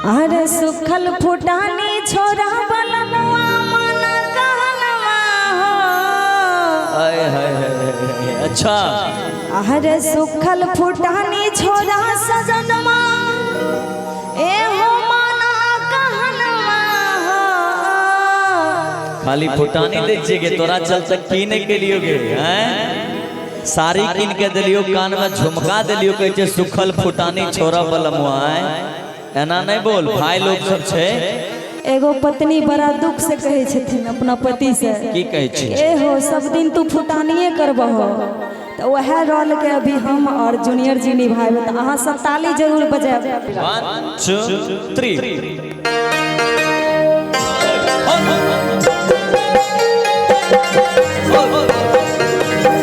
अरे सुखल फुटानी छोरा बलनुआ मन कहनवा हो। हाय हाय हाय हाय, अच्छा। अरे सुखल फुटानी छोरा सजनवा ए हो माना कहनवा हो। खाली फुटानी दे छियै गे, तोरा चलते कीने के लिए गे हैं, साड़ी कीन के देलियो, कान में झुमका देलियो, कहै छै सुखल फुटानी छोरा बलमुआ। एना नहीं बोल, भाई लोग सब छै। एगो पत्नी बड़ा दुख से कहै छथिन अपना पति से। की कहै छी? ए हो सब दिन तू फुटानिए करबहो, तो वह रोल के अभी हम और जूनियर जी निभाएब, तो अहाँ सब ताली जरूर बजायब। 1 2 3।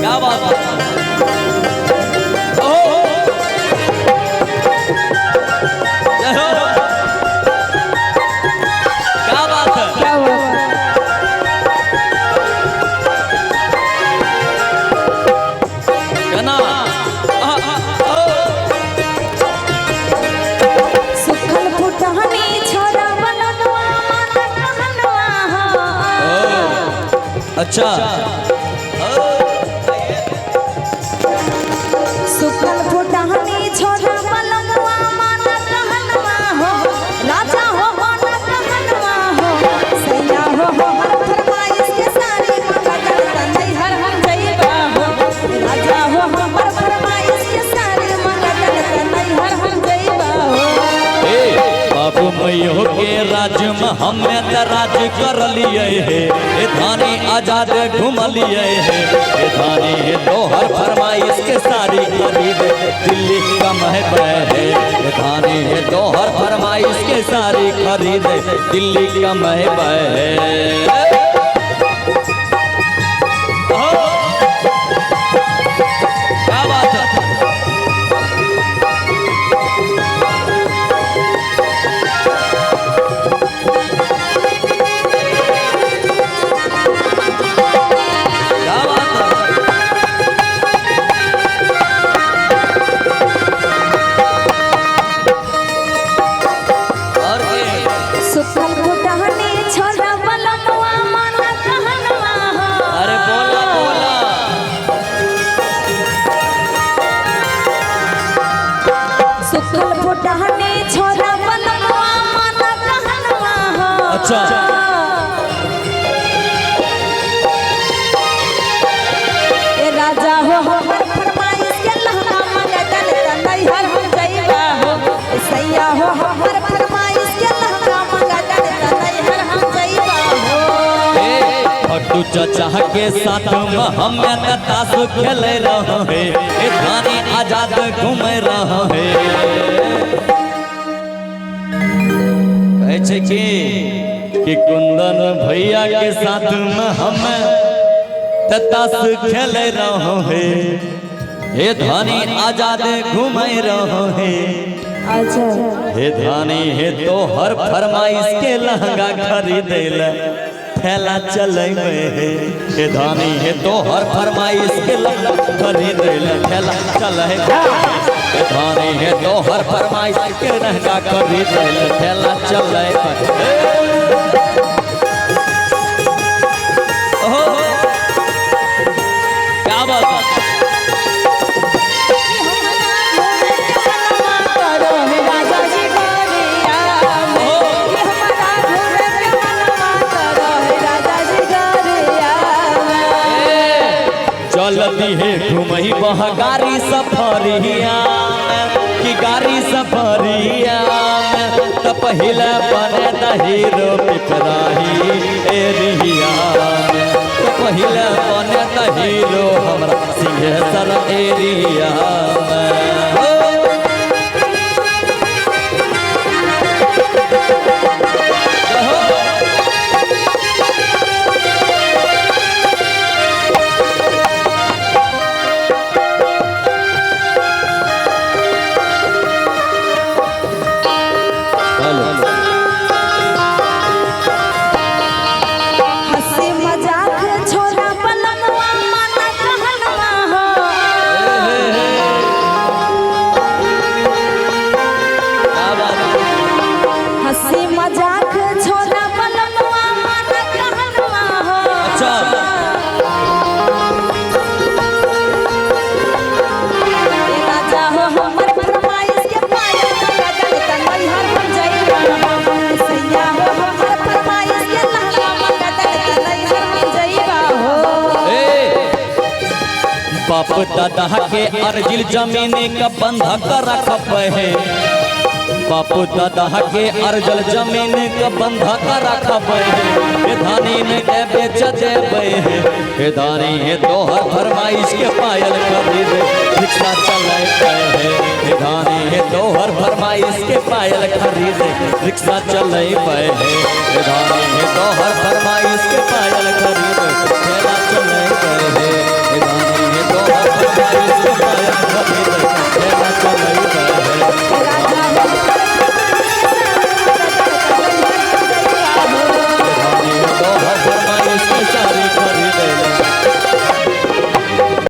क्या बात है? क्या बात है? क्या बात है? केना? सुखल फुटानी छोरा बलनुआ मन कहनवा हो। अच्छा। सुखल फुटानी छोरा बलनुआ मन कहनवा हो। राजा हो मन कहनवा हो। सैया हो हमर फरमाइश के सारी मंगल नैहर हम जइबा हो। राजा हो हमर फरमाइश के सारी मंगल नैहर हम जइबा हो। ए बाबू मैयो के राज में हमें त राज कर लिए हे, ए धानी आजाद घूम लिए हे, ए धानी हे तोहर फरमाइश के सारी खरीद दिल्ली कम है हे, ए धानी हे तोहर फरमाइश के सारी खरीद दिल्ली कम है। क्या बात है? क्या बात है? और के? सुखल फुटानी छोरा बलनुआ मन कहनवा हो। अरे बोला बोला। सुखल फुटानी छोरा बलनुआ मन कहनवा हो। अच्छा। ए राजा हो हमर फरमाइश के लहंगा मंगतन नैहर हम जइबा हो। सैया हो हमर फरमाइश के लहंगा मंगतन नैहर हम जइबा हो। ए फट्टू चाचा के साथ में हमें त ताश खेले रहो हे, ए धानी आजाद घूमे रहो हे। कहै छै कि कुंदन भैया के साथ में हमें त ताश खेले रहो हे, हे धानी आजाद घूमे रहो हे। अच्छा। हे धानी हे तोहर फरमाइश के लहंगा खरीदे ले थैला चले हे, हे धानी हे तोहर फरमाइश के लहंगा खरीदे ले थैला चले हे, धानी हे तोहर फरमाइश के लहंगा खरीदे ले थैला चले। ओहो क्या बात है? चलती है घुमही बह गाड़ी सफरिया कि गाड़ी सफरिया त पहले बने त हीरो पिपराही एरिया में, त पहले बने त हीरो हमरा सिंहेश्वर एरिया में। हेलो। हंसी मजाक छोरा बलनुआ मन कहनवा हो। हंसी मजाक छोड़ा बलमुआ मन कहनुआ हो। अच्छा। ए राजा हो हमर फरमाइश के पायल मंगा दे त नैहर हम जइबा हो। सैया हो हमर फरमाइश के लहंगा मंगा दे त नैहर हम जइबा हो। ए बाप दादा के अर्जिल जमीन का बंधक रखब है। बाप दादा के अर्जल जमीन का बंधक रखब है। हे धानी ने के बेच देबै है। हे धानी हे तोहर फरमाइश के पायल खरीद रिक्शा चलै है। हे धानी हे तोहर फरमाइश के पायल खरीद रिक्शा चलै है। हे धानी हे तोहर फरमाइश के पायल खरीद ठेला चलै है। हे धानी हे तोहर फरमाइश के पायल खरीद ठेला चलै है। राजा हो।